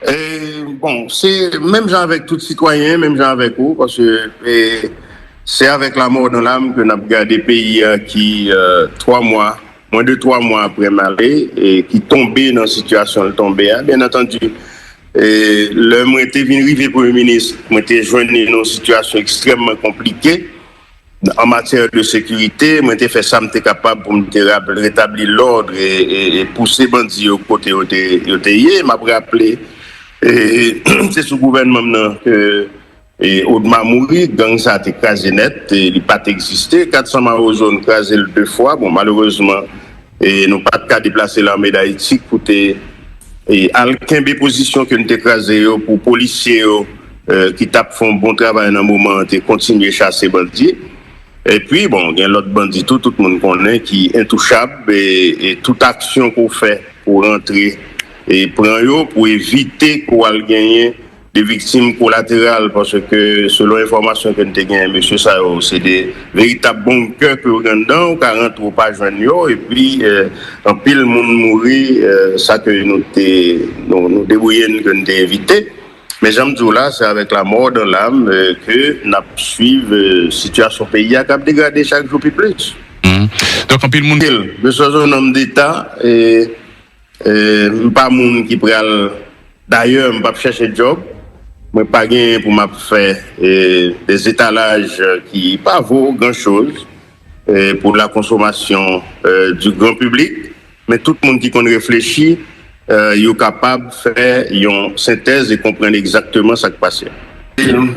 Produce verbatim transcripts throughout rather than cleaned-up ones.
E, bon, se menm jan avèk tout sitwayen, menm jan avèk ou, paske e, se avèk la mort dans l'âme ke n ap gade peyi a ki e, twa mwa, mwen de twa mwa apre m ale, e ki tonbe nan sitiyasyon l tonbe a. Byen antandi, e, lè mwen te vin rive premye minis, mwen te jwenn li nan yon sitiyasyon ekstrèmman konplike. An matyè de sekirite, mwen te fè sa m te kapab pou m te rab- retabli lòd e, e, e pouse bandi yo kote yo te, yo te ye. M ap raple, e, se sou gouvènman m nan ke e, Odma mouri, gang sa te kraze nèt, e, li pa t egziste. Kat san Mawozo, n kraze l de fwa. Bon, malerezman, e, nou pa t ka deplase Lame d Ayiti pou te e, al kenbe pozisyon ke n te kraze yo pou polisye yo e, ki t ap fè yon bon travay nan moman an te kontinye chase bandi. Epi, bon, gen lòt bandi tou, tout moun konnen ki entouchab e, e tout aksyon ke w fè pou rantre e pran yo, pou evite ke w al genyen de viktim kolateral, paske selon enfòmasyon ke n te genyen, mesye sa yo, se de veritab bon kè ke yo gen anndan, ou ka rantre, ou pa jwenn yo, epi e, anpil moun mouri, e, sa ke nou te, nou, nou debouye n ke n te evite. Men jan m di w la, se avèk la mort dans l'âme e, ke n ap swiv e, sitiyasyon peyi a k ap degrade chak jou pi plis. Mhm. Donk, anpil moun. Mesye se yon nonm deta, e, e, m pa moun ki pral, dayè, m p ap chèche djòb. Mwen pa genyen pou m ap fè e, de etalaj e, ki pa vo gran choz e, pou la konsomasyon e, du grand public. Men tout moun ki konn reflechi, e, yo kapab fè yon sentèz e konprann egzakteman sa k pase.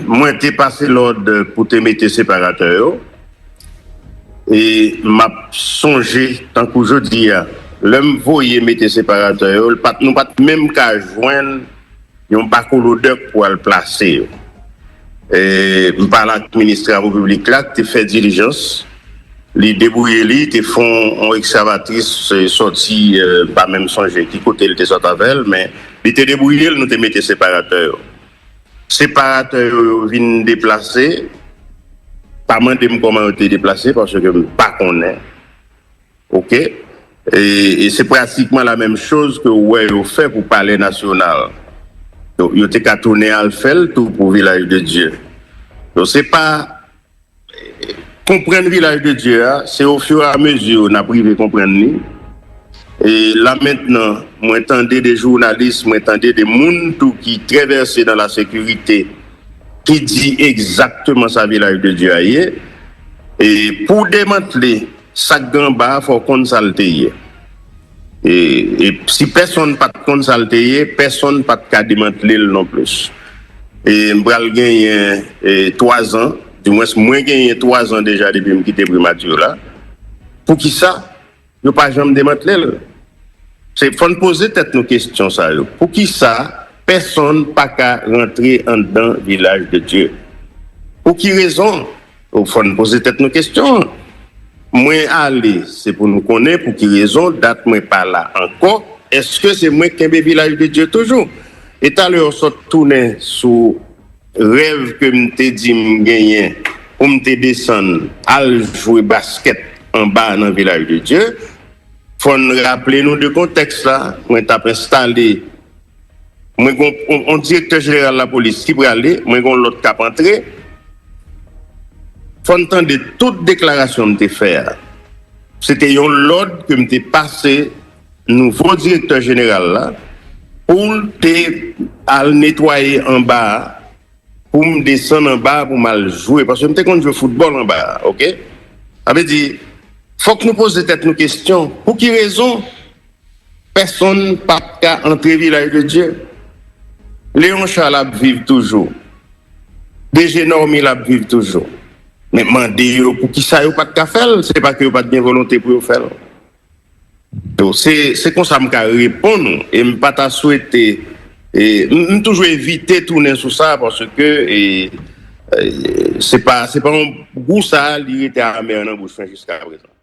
Mwen te pase lòd pou te mete separatè yo. E m ap sonje, tankou jodi a, lè m voye mete separatè yo, l pa t, nou pa t menm ka jwenn yon bakolodè pou al plase yo. E, m pale ak minis travo piblik la, ki te fè dilijans. Li debouye li, te fè yon ekskavatris e, sòti, e, m pa menm sonje ki kote l te sot avè l, men li te debouye l, nou te mete separatè yo. Separatè yo, yo vin deplase, pa mande m kòman yo te deplase, paske m pa konnen. Oke? E, e se pratikman la menm choz ke w wè yo fè pou Palè Nasyonal. Yo, yo te ka tounen al fè l tou pou Vilaj de Dye. Donk, se pa, konprann Vilaj de Dye a, se au fur et à mesure n ap rive konprann li. E la mentnan, mwen tande de jounalis, mwen tande de moun tou ki trè vèse nan la sekirite, ki di egzakteman sa Vilaj de Dye a ye. E pou demantle sa k gen anba a, fò w konn sa l te ye. E, e si pèsonn pa t konn sa l te ye, pèsonn pa t ka demantle l non plis. E m pral genyen e, twa zan, dimwens mwen genyen twa zan deja depi m kite primati la. Poukisa yo pa janm demantle l? Se fò n poze tèt nou kesyon sa yo. Poukisa pèsonn pa ka rantre anndan Vilaj de Dye? Pou ki rezon? Fò n poze tèt nou kesyon an. Mwen ale, se pou nou konnen pou ki rezon dat mwen pa la ankò. Èske se mwen k kenbe Vilaj de Dye toujou? E talè w sot tounen sou rèv ke m te di m genyen pou m te desann al jwe baskèt anba nan Vilaj de Dye. Fò n raple nou de kontèks la. Mwen t ap enstale, mwen gon yon direktè jeneral lapolis ki prale, mwen gon lòt k ap antre. Fò n tande tout deklarasyon m te fè a. Se te yon lòd ke m te pase nouvo direktè jeneral la pou l te al netwaye anba a, pou m desann anba a pou m al jwe, paske m te konn jwe foutbòl anba a, oke? Sa vle di, fòk nou poze tèt nou kesyon, pou ki rezon pèsonn p ap ka antre Vilaj de Dye? Leon Charles ap viv toujou. D G Normil ap viv toujou. Men mande yo poukisa yo pa t ka fè l, se pa ke yo pa t gen volonte pou yo fè l. Donk, se, se konsa m ka reponn ou, e m pa ta swete, e, m, m toujou evite tounen sou sa, paske, e, e, se pa, se pa yon gou sa, li rete amè nan bouch mwen jiska prezan.